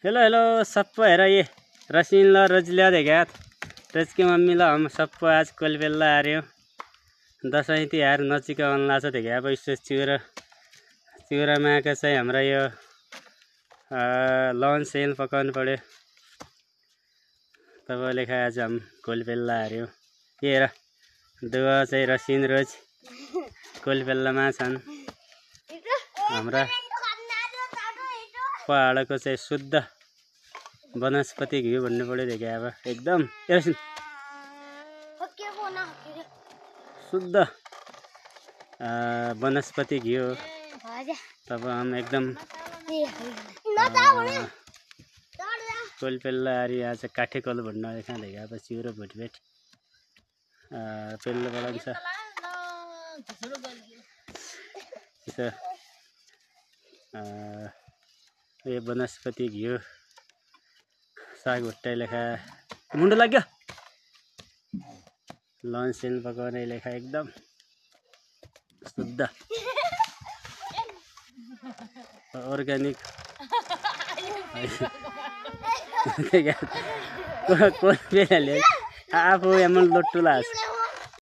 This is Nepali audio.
हेलो हेलो सबको हेर ये रसीन ल रजलिया देखा रज की मम्मी ल हम सबको आज कोलबेला आ रहे हो दसैँ तिहार नजिक आउन लाग्छ देखा अब यसो चिउरामा आएको चाहिँ हाम्रो यो लन्च सेल पकाउनु पर्यो तपाईँले खाए आज हम कोलबेला आ रहे हो ये हेर दुवा चाहिँ रसिन रोज कोलबेलामा छन् हाम्रा पहाडको चाहिँ शुद्ध वनस्पति घिउ भन्नु पर्यो देखा अब एकदम शुद्ध वनस्पति घिउ तब हम एकदम कोलबेला आ रही आज काठे कल भन्नु देखा देखा अब चिउरो भुटभेट पेल्लो बढाउँछ यो वनस्पति घिउ साग भुट्टाइ लेखा मुन्डो लाग्यो लन्च सेल पकाउने लेखा एकदम शुद्ध अर्ग्यानिक कोलबेलाले आफू एमन लोट्टु लाग्छ